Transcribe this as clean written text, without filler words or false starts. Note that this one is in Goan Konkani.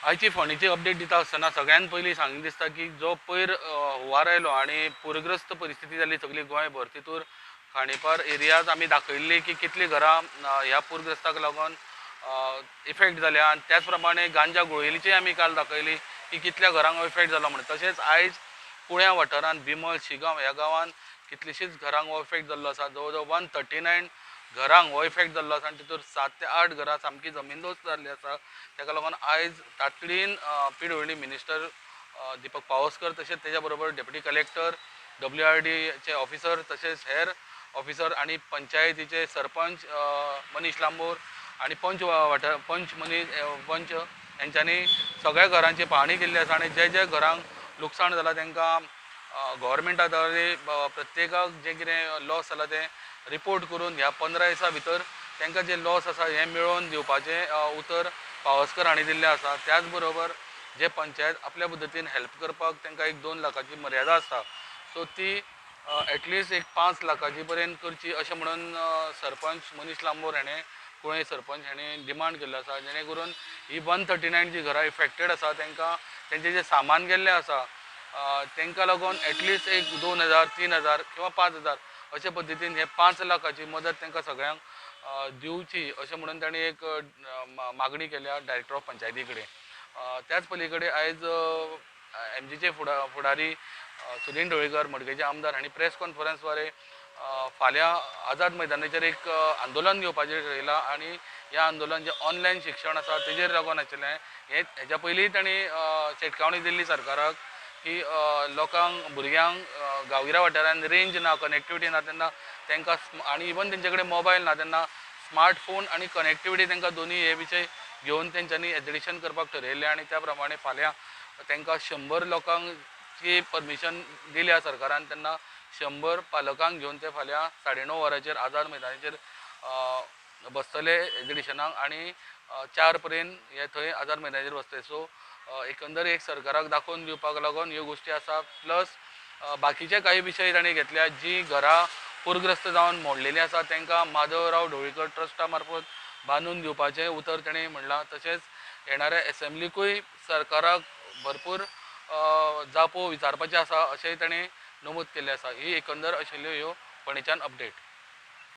आयची फोंडेची अपडेट दिता आसतना सगळ्यान पयलीं सांगीन दिसता की जो पयर हुंवार आयलो आनी पूरग्रस्त परिस्थिती जाली सगळी गोंयभर, तितूर खांडेपार एरियाज आमी दाखयल्ली की कितलीं घरां ह्या पूरग्रस्ताक लागून इफेक्ट जाल्या आनी त्याच प्रमाणे गांजा गुळेलीचेय आमी काल दाखयली की कितल्या घरांक इफेक्ट जालो म्हणून. तशेंच आयज कुळ्या वाठारांत बिमल शिगांव ह्या गांवांत कितलीशीच घरांक हो इफेक्ट जाल्लो आसा. जवळ जवळ 139 घरांक हो इफेक्ट जाल्लो आसा आनी तितूर 7 ते 8 घरां सामकी जमीनदोस्त जाल्ली आसा. ताका लागून आयज तातडीन पीडब्ल्यूडी मिनिस्टर दीपक पावसकर तशेंच तेज्या बरोबर डेप्युटी कलेक्टर, WRDचे ऑफिसर तशेंच हेर ऑफिसर आनी पंचायतीचे सरपंच मनीष लांबोर आनी पंच वाठार पंच मनीष पंच हेंच्यांनी सगळ्या घरांची पाहणी केल्ली आसा आनी जे जे घरांक लुकसाण जालां तांकां गव्हर्मेंटा द्वारे प्रत्येकाक जें कितें लॉस जाला तें रिपोर्ट करून ह्या 15 दिसां भितर तांकां जे लॉस आसा हें मेळोवन दिवपाचें उतर पावसकर हांणी दिल्लें आसा. त्याच बरोबर जे पंचायत आपल्या पद्दतीन हेल्प करपाक तांकां एक 2 लाखाची मर्यादा आसता, सो ती एटलिस्ट एक 5 लाखाची पर्यंत करची अशें म्हणून सरपंच मनीष लांबोर हाणें, कुळें सरपंच हाणें डिमांड केल्लो आसा, जेणे करून ही 139 जी घरां इफेक्टेड आसा तांकां तेंचें जें सामान गेल्लें आसा तांकां लागून एटलिस्ट एक 2000, 3000 किंवा 5000 अशे पद्दतीन हे 5 लाखाची मदत तांकां सगळ्यांक दिवची अशें म्हणून तांणी एक मागणी केल्या डायरेक्टर ऑफ पंचायती कडेन. त्याच पली कडेन आयज MGचे फुडारी सुदिन ढवळीकर, मडगांवचे आमदार हांणी प्रेस कॉन्फरन्सद्वारे फाल्यां आझाद मैदानाचेर एक आंदोलन घेवपाचें ठरयलां आनी ह्या आंदोलन जें ऑनलायन शिक्षण आसा तेजेर लागून आशिल्लें. हें हेज्या पयलीं तांणी शिटकावणी दिल्ली सरकाराक की लोकांक, भुरग्यांक गांवगिऱ्या वाठारांत रेंज ना, कनेक्टिविटी ना, तेन्ना तांकां आनी इवन तेंचे कडेन मोबायल ना तेन्ना स्मार्टफोन आनी कनेक्टिविटी तांकां दोनूय हे विशय घेवन तेंच्यांनी एजुकेशन करपाक ठरयल्लें आनी त्या प्रमाणे फाल्यां तांकां 100 लोकांची परमिशन दिल्या सरकारान, तेन्ना 100 पालकांक घेवन ते फाल्यां 9:30 वरांचेर आझाद मैदानाचेर बसतले एजुकेशनाक आनी 4 पर्यंत हे थंय आझाद मैदानाचेर बसतले. सो एकंदर एक सरकाराक दाखोवन दिवपाक लागून ह्यो गोश्टी आसा. प्लस बाकीचे काही विशय तांणी घेतल्या, जी घरां पूरग्रस्त जावन मोडलेलीं आसा तांकां माधवराव ढवळीकर ट्रस्टा मार्फत बांदून दिवपाचें उतर तांणी म्हणलां. तशेंच येणाऱ्या एसेंब्लीकूय सरकाराक भरपूर जापो विचारपाचें आसा अशेंय तांणी नमूद केल्लें आसा. ही एकंदर आशिल्ल्यो ह्यो फोंडेच्यान अपडेट.